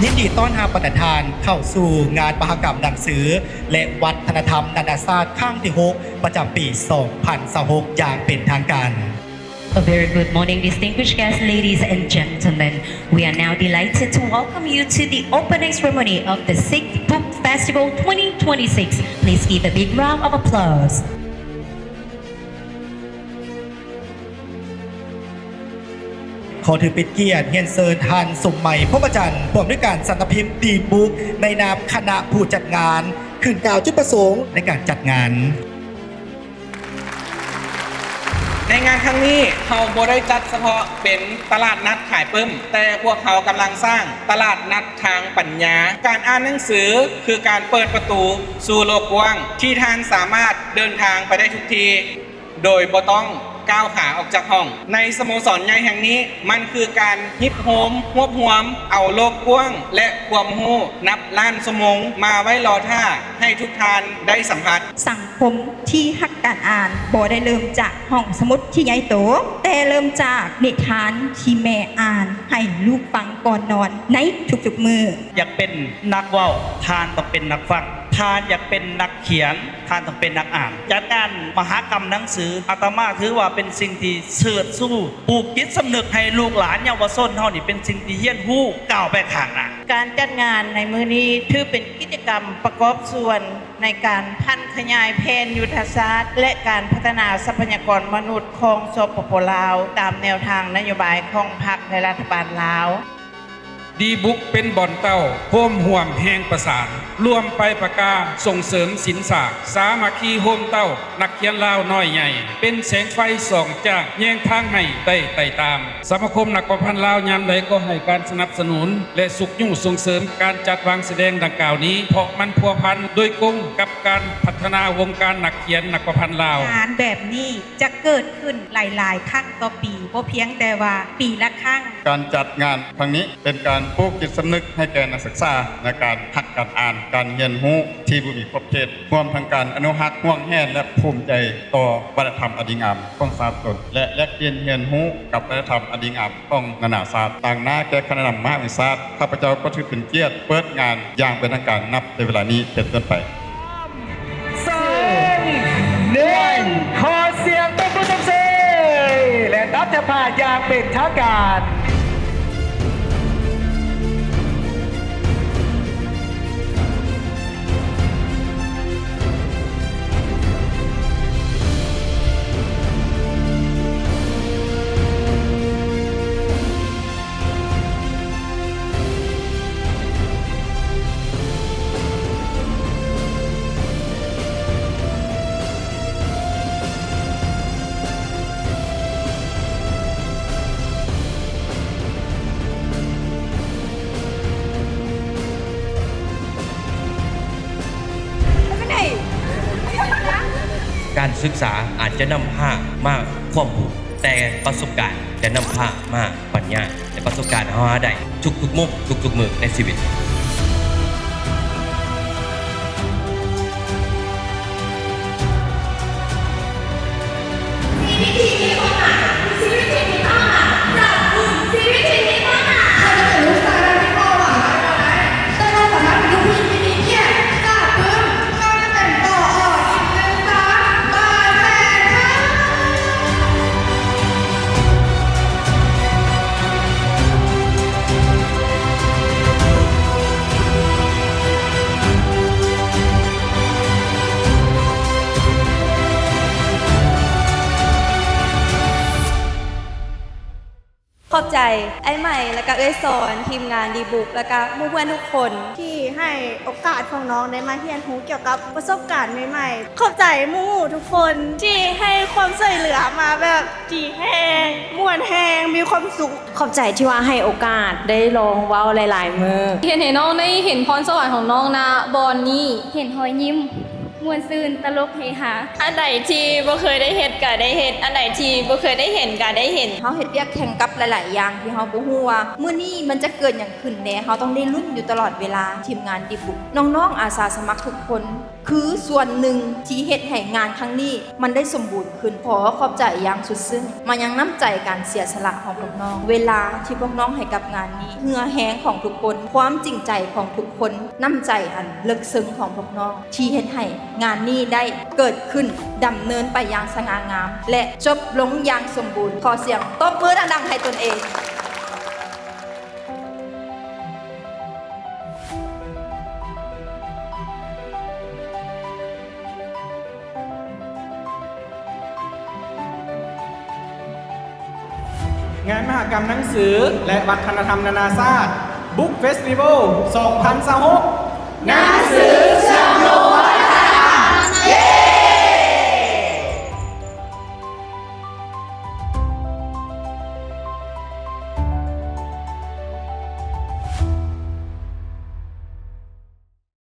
ຍິນດີຕ້ອນຮັບບັນດາທ່ານເຂົ້າສູ່ງານມະຫະກຳໜັງສື ແລະ ວັດທະນະທຳນານາຊາດຄັ້ງທີຫົກ ປະຈຳປີສອງພັນຊາວຫົກ ຢ່າງເປັນທາງການ. A very good morning, distinguished guests, ladies and gentlemen. We are now delighted to welcome you to the opening ceremony of the sixth Book Festival twenty twenty-six. Please give a big round of applause. ຂໍຖືເປັນກຽດຮຽນເຊີນທ່ານ ສົມໄໝ ພົມມະຈັນ ຜູ້ອຳນວຍການສຳນັກພິມ ດີບຸກ ໃນນາມຄະນະຜູ້ຈັດງານ ຂຶ້ນກ່າວຈຸດປະສົງໃນການຈັດງານ. ໃນງານຄັ້ງນີ້ ເຮົາບໍ່ໄດ້ຈັດສະເພາະເປັນຕະຫຼາດນັດຂາຍປຶ້ມ, ແຕ່ພວກເຮົາກຳລັງສ້າງຕະຫຼາດນັດທາງປັນຍາ. ການອ່ານໜັງສືຄືການເປີດປະຕູສູ່ໂລກກວ້າງ ທີ່ທ່ານສາມາດເດີນທາງໄປໄດ້ທຸກທີ່ ໂດຍບໍ່ຕ້ອງກ້າວຂາອອກຈາກຫ້ອງ. ໃນສະໂມສອນໃຫຍ່ແຫ່ງນີ້ ມັນຄືການຮິບໂຮມ ຮວບຮວມເອົາໂລກກວ້າງ ແລະ ຄວາມຮູ້ນັບລ້ານຊົ່ວໂມງ ມາໄວ້ລໍຖ້າໃຫ້ທຸກທ່ານໄດ້ສຳຜັດ. ສັງຄົມທີ່ຮັກການອ່ານບໍ່ໄດ້ເລີ່ມຈາກຫ້ອງສະໝຸດທີ່ໃຫຍ່ໂຕ, ແຕ່ເລີ່ມຈາກນິທານທີ່ແມ່ອ່ານໃຫ້ລູກຟັງກ່ອນນອນໃນທຸກໆມື້. ຢາກເປັນນັກເວົ້າ, ທ່ານຕ້ອງເປັນນັກຟັງ. ທ່ານຢາກເປັນນັກຂຽນ, ທ່ານຕ້ອງເປັນນັກອ່ານ. ຈັດງານມະຫະກຳໜັງສື ອາດຕະມາຖືວ່າເປັນສິ່ງທີ່ເຊີດຊູ ປູກຈິດສຳນຶກໃຫ້ລູກຫຼານເຍົາວະຊົນເຮົານີ້ ເປັນສິ່ງທີ່ຮຽນຮູ້ ກ້າວໄປຂ້າງໜ້າ. ການຈັດງານໃນມື້ນີ້ ຖືເປັນກິດຈະກຳປະກອບສ່ວນໃນການຜັນຂະຫຍາຍແຜນຍຸດທະສາດ ແລະ ການພັດທະນາຊັບພະຍາກອນມະນຸດຂອງ ສປປ ລາວ ຕາມແນວທາງນະໂຍບາຍຂອງພັກ ແລະ ລັດຖະບານລາວ. ດີບຸກເປັນບ່ອນເຕົ້າ ໂຮມຮ່ວມແຮງປະສານ ລວມໄປປະກາສົ່ງເສີມສິນສາກ ສາມັກຄີໂຮມເຕົ້າ ນັກຂຽນລາວນ້ອຍໃຫຍ່ ເປັນແສງໄຟສ່ອງຈ້າງ ແຍງທາງໃຫ້ໄດ້ໄຕ່ຕາມ. ສະມາຄົມນັກປະພັນລາວຍາມໃດກໍໃຫ້ການສະໜັບສະໜູນ ແລະ ຊຸກຍູ້ສົ່ງເສີມການຈັດວາງສະແດງດັ່ງກ່າວນີ້ ເພາະມັນພົວພັນໂດຍກົງກັບການພັດທະນາວົງການນັກຂຽນນັກປະພັນລາວ. ງານແບບນີ້ຈະເກີດຂຶ້ນຫຼາຍໆຄັ້ງຕໍ່ປີ, ບໍ່ພຽງແຕ່ວ່າປີລະຄັ້ງ. ການຈັດງານຄັ້ງນີ້ ເປັນການປູກຈິດສຳນຶກໃຫ້ແກ່ນັກສຶກສາໃນການຮັກການອ່ານ, ການຮຽນຮູ້ທີ່ບໍ່ມີຂອບເຂດ, ຮວມທັງການອະນຸຮັກ, ຫວງແຫນ ແລະ ພູມໃຈຕໍ່ວັດທະນະທຳອັນດີງາມຂອງຊາດຕົນ ແລະ ແລກປ່ຽນຮຽນຮູ້ກັບວັດທະນະທຳອັນດີງາມຂອງນານາຊາດ. ຕາງໜ້າແກ່ຄະນະນຳມະຫາວິທະຍາສາດ, ຂ້າພະເຈົ້າກໍຖືເປັນກຽດເປີດງານຢ່າງເປັນທາງການນັບແຕ່ເວລານີ້ເປັນຕົ້ນໄປ. ສາມ ໜຶ່ງ ຂໍສຽງຕົບມືຊົມເຊີຍ ແລະ ນັບແຖວຜ້າຢ່າງເປັນທາງການ. ການສຶກສາອາດຈະນຳພາມາຄວາມຮູ້, ແຕ່ປະສົບການຈະນຳພາມາປັນຍາ ແລະ ປະສົບການເຮົາຫາໄດ້ທຸກໆມື້ ທຸກໆມື້ໃນຊີວິດ. ຂອບໃຈອ້າຍໃໝ່ ແລະກະເອື້ອຍສອນ, ທີມງານດີບຸກ ແລະກະໝູ່ເພື່ອນທຸກຄົນ ທີ່ໃຫ້ໂອກາດຂອງນ້ອງໄດ້ມາຮຽນຮູ້ກ່ຽວກັບປະສົບການໃໝ່ໆ. ຂອບໃຈໝູ່ໆທຸກຄົນທີ່ໃຫ້ຄວາມຊ່ວຍເຫຼືອມາແບບດີແຮງ, ມ່ວນແຮງ, ມີຄວາມສຸກ. ຂອບໃຈທີ່ວ່າໃຫ້ໂອກາດໄດ້ລອງເວົ້າຫຼາຍໆມື້. ເຮັດໃຫ້ນ້ອງໄດ້ເຫັນພອນສະຫວັນຂອງນ້ອງນະບ່ອນນີ້. ເຫັນຮອຍຍິ້ມ ມ່ວນຊື່ນ ຕະຫຼົກ ເຮຮາ. ອັນໃດທີ່ບໍ່ເຄີຍໄດ້ເຮັດກະໄດ້ເຮັດ, ອັນໃດທີ່ບໍ່ເຄີຍໄດ້ເຫັນກະໄດ້ເຫັນ. ເຮົາເຮັດວຽກແຂ່ງກັບຫຼາຍໆຢ່າງທີ່ເຮົາບໍ່ຮູ້ວ່າມື້ນີ້ມັນຈະເກີດຫຍັງຂຶ້ນແດ່. ເຮົາຕ້ອງໄດ້ລຸ້ນຢູ່ຕະຫຼອດເວລາ. ທີມງານດີບຸກ ນ້ອງໆອາສາສະໝັກທຸກຄົນ ຄືສ່ວນໜຶ່ງທີ່ເຮັດໃຫ້ງານຄັ້ງນີ້ມັນໄດ້ສົມບູນຂຶ້ນ. ຂໍຂອບໃຈຢ່າງສຸດຊຶ້ງມາຍັງນ້ຳໃຈການເສຍສະຫຼະຂອງພວກນ້ອງ, ເວລາທີ່ພວກນ້ອງໃຫ້ກັບງານນີ້, ເຫື່ອແຮງຂອງທຸກຄົນ, ຄວາມຈິງໃຈຂອງທຸກຄົນ, ນ້ຳໃຈອັນເລິກເຊິ່ງຂອງພວກນ້ອງ ທີ່ເຮັດໃຫ້ງານນີ້ໄດ້ເກີດຂຶ້ນ, ດຳເນີນໄປຢ່າງສະຫງ່າງາມ ແລະ ຈົບລົງຢ່າງສົມບູນ. ຂໍສຽງຕົບມືດັງໆໃຫ້ຕົນເອງ. ງານມະຫະກຳໜັງສື ແລະ ວັດທະນະທຳນານາຊາດ Book Festival ສອງພັນຊາວຫົກ. ໜັງສື